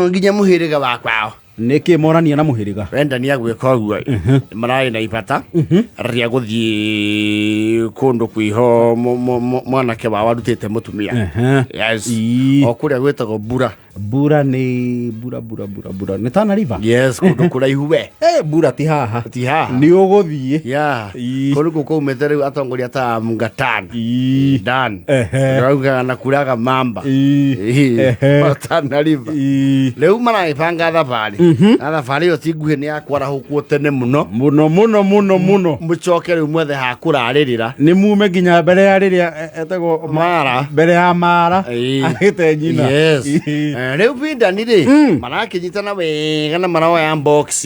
Nginya mũhĩrĩga wa kwao. Nĩkĩ morania na mũhĩrĩga? Wendani agwĩka ũguo mararĩ na ibata rĩa gũthiĩ kũndũ kwĩho mwanake wao arutĩte mũtumia. Yes. O kũrĩa gwĩtagwo Mbura. Mbura nĩ mbura mbura mbura mbura nĩ Tana River? Yes, kũndũ kũraihu we. Eh, mbura ti haha. Ti haha. Nĩ ũgũthiĩ. Yeah. Kũndũ kũu kwaumĩte rĩu atongoria ta Mungatan. Dan. Raugaga na kuraga mamba. Tana River. Rĩu maragĩbanga thabarĩ. Na thabarĩ ĩyo ti nguhĩ, nĩ ya kwarahũkwo tene mũno. Mũno mũno mũno mũno. Mũcoke rĩu mwethe ha kũrarĩrĩra. Nĩ mume nginya mbere ya rĩrĩa etagwo Mara. Mbere ya Mara. Agĩte nyina. Yes. Rĩu bindani rĩ marakĩnyitana wega na maroya box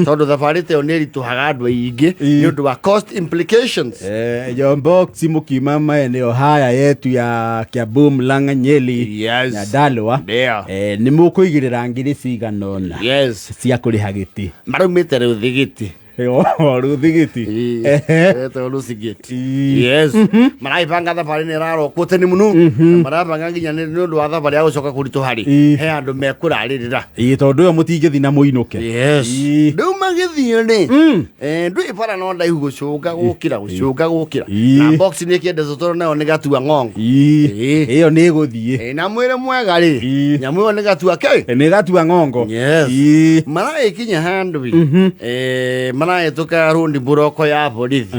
tondũ thabarĩ ta ĩyo nĩ ĩritũhaga andũ aingĩ nĩ ũndũ wa cost implications. Yo box mũkiuma maeneo haya yetu ya Kiambu, Murang'a, Nyeri, Nyandarua. Ndio. Nĩ mũkũigĩrĩra ngiri cigana ũna cia kũrĩha gĩtĩ. Maraumĩte rĩu thigiti. Rũthigiti. Etagwo Rũthigiti. Yes, maragĩbanga thabarĩ nĩ ĩrarokwo tene mũno na marabanga nginya nĩ ũndũ wa thabarĩ ya gũcoka kũritũha rĩ, he andũ mekũrarĩrĩra. Ĩĩ, tondũ ĩyo mũtingĩthiĩ na mũinũke. Yes. Rĩu magĩthiĩ rĩ, ndwĩ bara no ndaihu gũcũnga gũkĩra gũcũnga gũkĩra na box nĩ ĩkĩendetwo tondũ nayo nĩ gatua ng'ongo. Ĩyo nĩ ĩgũthiĩ. Na mwĩrĩ mwega rĩ, nyamũ ĩyo nĩ gatua kĩ. Nĩ gatua ng'ongo. Yes. Maragĩkinya handũ ĩ, marahĩtũka rũndi mburoko ya borithi.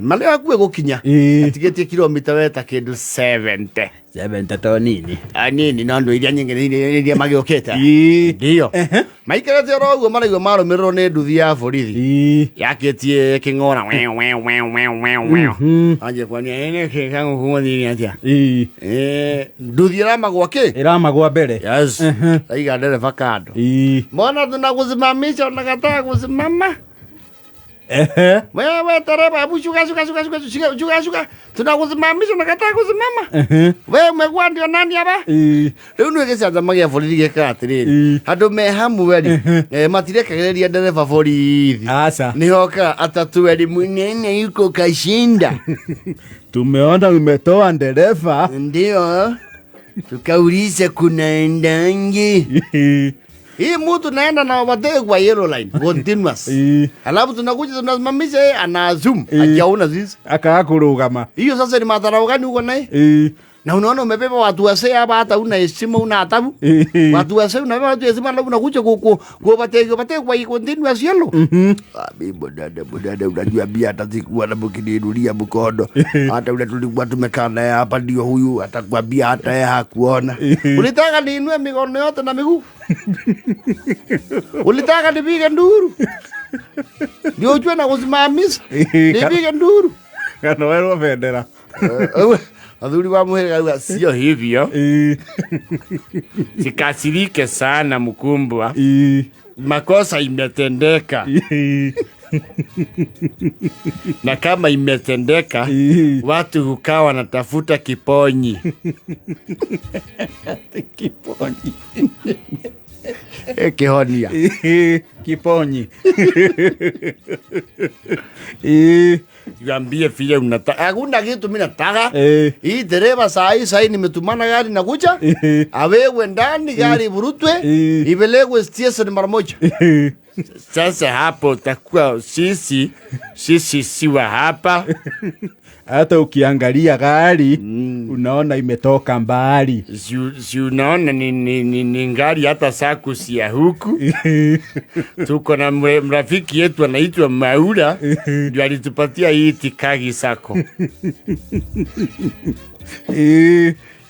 Marĩ hakuhĩ gũkinya, atigĩtie kilomita weta kĩndũ 70. 70 to nini. Anini no ndũ iria nyingĩ nĩ iria magĩũkĩte. Ndio maikarĩte oro ũguo maraigua marũmĩrĩrwo nĩ nduthi ya borithi yakĩtie kĩng'ora we we we we we we. Anjie kuania ene kĩka gũkũmũthini atĩa. Nduthi ĩramagwa kĩ. Ĩramagwa mbere. Yes. Aiga ndereba kando. Mbona tunakusimamisha, unakataa kusimama? Wewe dereva, hebu shuka shuka shuka shuka shuka shuka shuka. Tunakusimamisha, unakataa kusimama. Wewe umekuwa ndio nani hapa? Rĩu nĩ gĩcanjama gĩa borithi gĩkaga atĩrĩrĩ, andũ me hamwe rĩ, matirekagĩrĩria ndereba borithi. Aca. Nĩhokaga atatu eri munene yuko kashinda. Tumeona umetoa ndereva. Ndio tukauliza kunaendangi hii mtu naenda na overtake kwa yellow line continuous, alafu tunakuja tunasimamisha yeye ana zoom akiaona sisi. Akaga kũrũgama. Hiyo sasa ni madharau gani uko naye? Na unaona umebeba watu wasee hapa, hata una heshima, una adabu. Watu wasee, unabeba watu heshima, alafu unakuja ku overtake overtake kwa continuous yellow. Ah, mimi bodada bodada, unajua mimi hata sikuwa na mkiniinulia mkono, hata ule tulikuwa tumekaa naye hapa ndio huyu atakwambia hata yeye hakuona. Ulitaka niinue mikono yote na miguu? Ulitaka nipige nduru ndio ujue na kusimamisha? Nipige nduru? Kana werwo bendera. Athuri wa muhĩrĩga auga sio hivyo. Sikasirike sana mkumbwa, makosa imetendeka, na kama imetendeka, watu hukaa wanatafuta kiponyi. Kiponyi. Kihonia. Kiponyi. Niambie vile unataka. Hakuna kitu mimi nataka. Hii dereva saa hii saa hii nimetumana gari nakuja. Awekwe ndani gari ivurutwe. Ipelekwe station mara moja. Sasa hapo utakuwa sisi siwa hapa. Hata ukiangalia gari unaona imetoka mbali. Si unaona ni gari hata sakusi ya huku. Tuko na mrafiki yetu anaitwa Maura ndio alitupatia hii tikagi sako.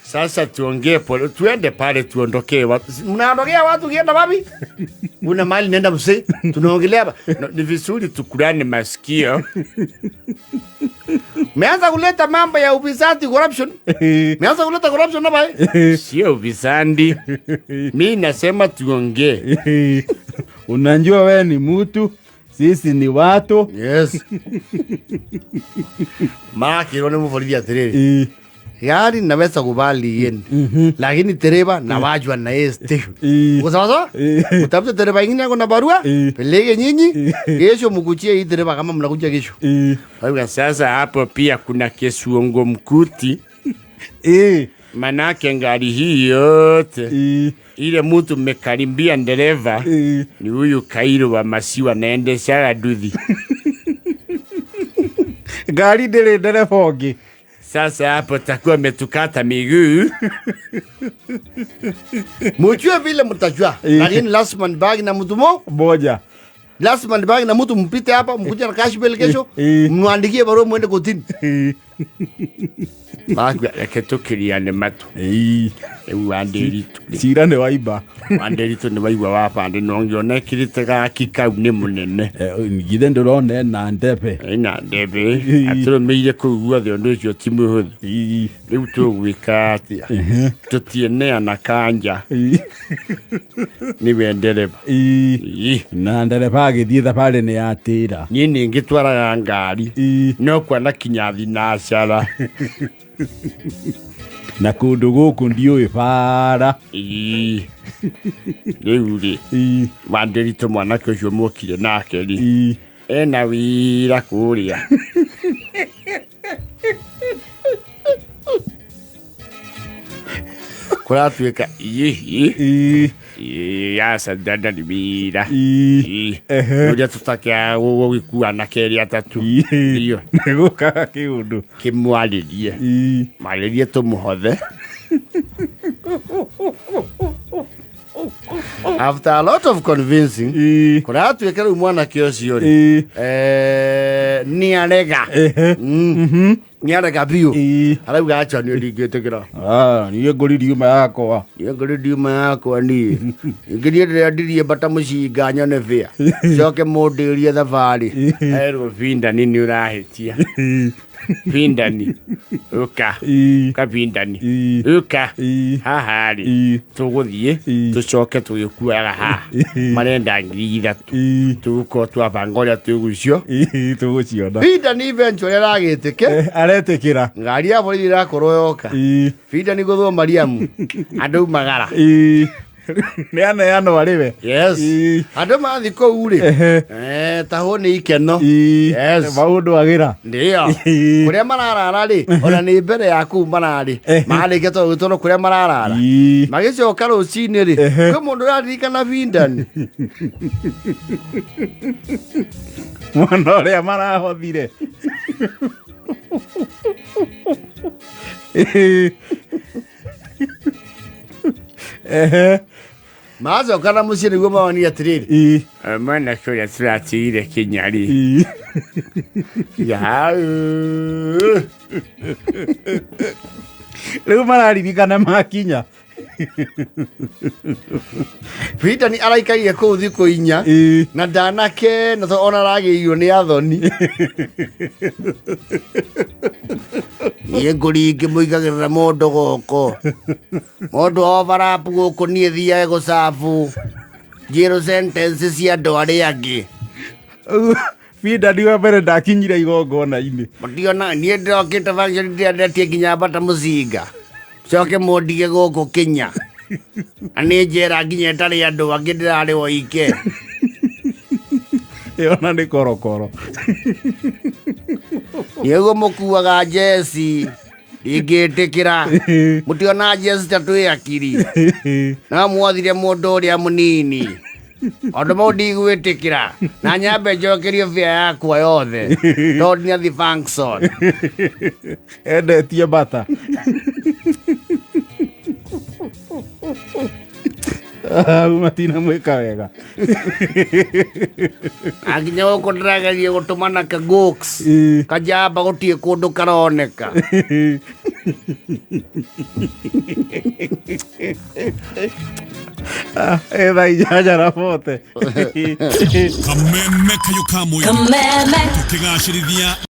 Sasa tuongee pole, tuende pale tuondokee watu. Mnaondokea watu kienda wapi? Una mali nenda msee, tunaongelea hapa. No, ni vizuri tukulane masikio. Meanza kuleta mambo ya ufisadi, corruption. Meanza kuleta corruption hapa eh? Sio ufisadi. Mimi nasema tuongee. Unajua wewe ni mtu, sisi ni watu. Yes. Makiro ni mvolithi atiriri. Gari naweza kubali yenu. Lakini dereva na wajua na yeye station. Uko sawa sawa? Utafute dereva ingine ako na barua, peleke nyinyi, kesho mkujie hii dereva kama mnakuja kesho. Kwa sasa hapo pia kuna kesuongo mkuti. Manake ngari hii yote. Ile mtu mekarimbia ndereva ni huyu Kairo wa masiwa naendeshaga nduthi. Ngari ndĩrĩ ndereba ũngĩ. Sasa hapo takuwa ametukata miguu. Mujue vile mtajua, lakini lazima nibaki na mtu mo moja. Lazima nibaki na mtu, mpite hapa mkuje na cash bill kesho, mwandikie barua muende kotini. Bagwa reke tukiriane matu. Rĩu Wandĩritũ. Cira nĩ waimba. Wandĩritũ nĩ waigua wabandĩ no ngĩona ĩkĩrĩte gaki kau nĩ mũnene. Githĩ ndũrona ena ndebe? Ena ndebe atũrũmĩire kũu guothe, ũndũ ũcio ti mũhũthũ. Rĩu tũgwĩka atĩa? Tũtiĩneana kanja nĩwe ndereba. Na ndereba agĩthiĩ thabarĩ nĩ yatĩra. Niĩ nĩngĩtwaraga ngari no kwana kinya thinacara. Na kũndũ gũkũ ndiũĩ bara. Rĩu rĩ, Wandĩritũ mwanake ũcio mwokire nake rĩ, ena wĩra kũrĩa. Kũratuĩka aca ndarĩ wĩra ũrĩa tũtakĩaga gũgĩkua kerĩ atatũ. Iyo. Nĩ gũkaga kĩũndũ. Kĩmwarĩrie marĩrie tũmũhothe. After a lot of convincing, kũratuĩka rĩu mwanake ũcio rĩ, nĩ arega. Nĩ arega biũ. Arauga acha niĩ ndingĩtĩkĩra. Niĩ ngũri ndiuma yakwa. Niĩ ngũri ndiuma yakwa niĩ. Ingĩ niĩ ndĩrendirie mbata mũcinga nyone bĩa. Coke mũndĩrie thabarĩ. Erwo Bindani nĩ ũrahĩtia. Bindani. Ũka. Ũka Bindani. Ũka. Haha rĩ. Tũgũthiĩ tũcoke tũgĩkuaga haha. Marenda 3,000. Tũgũkorwo twabanga ũrĩa tũgũcio. Tũgũciona. Bindani eventually aragĩtĩke. Aretĩkĩra. Ngari ya borithi ĩrakorwo yoka. Bindani gũthwo Mariamu. Andũ magara. Nĩ aneanwo arĩ we. Yes. Andũ mathiĩ kũu rĩ, tahwo nĩ ikeno. Yes. Maũndũ agĩra. Ndio. Kũrĩa mararara rĩ, ona nĩ mbere ya kũu mararĩ. Marĩkia tondũ gwĩtwo kũrĩa mararara. Magĩcoka rũcinĩ rĩ, kwĩ mũndũ ũraririkana Bindani. Mwana ũrĩa marahothire. Macoka na mũciĩ nĩguo mawonire atĩrĩrĩ, mwanake ũrĩa tũratigire Kenya rĩ, Rĩu mararirikana makinya. Bindani araikarire kũu thikũ 4 na ndanake na to ona aragĩirio nĩ athoni. Niĩ ngũri ngĩmũigagĩrĩra mũndũ gũkũ. Mũndũ overlap gũkũ niĩ thiage gũcabu. Njĩrũ sentence cia andũ arĩa angĩ. Bindani wa mbere ndakinyire igongona-inĩ. Mũtiona niĩ ndĩrokĩte function ndĩrendetie nginya mbata mũcinga. Coke mũndige gũkũ Kenya. Na nĩ njera nginya ĩtarĩ andũ angĩ ndĩrarĩ woike. Ĩyo nĩ korokoro. Nĩguo mũkuaga njeci. Ndingĩtĩkĩra. Mũtiona njeci ta twĩ akiri. No mwothire mũndũ ũrĩa mũnini. Ũndũ mau ndigwĩtĩkĩra. Na nyambe njokerio bĩa yakwa yothe. Tondũ ndinathiĩ function. Endetie mbata. Matina mwĩka wega. Anginya gũkũ ndĩrageria gũtũmana kagox. Kajamba gũtirĩ kũndũ karoneka. Etha inyanya na bote. Kameme kayo ka Kameme. Tukigacĩrithia.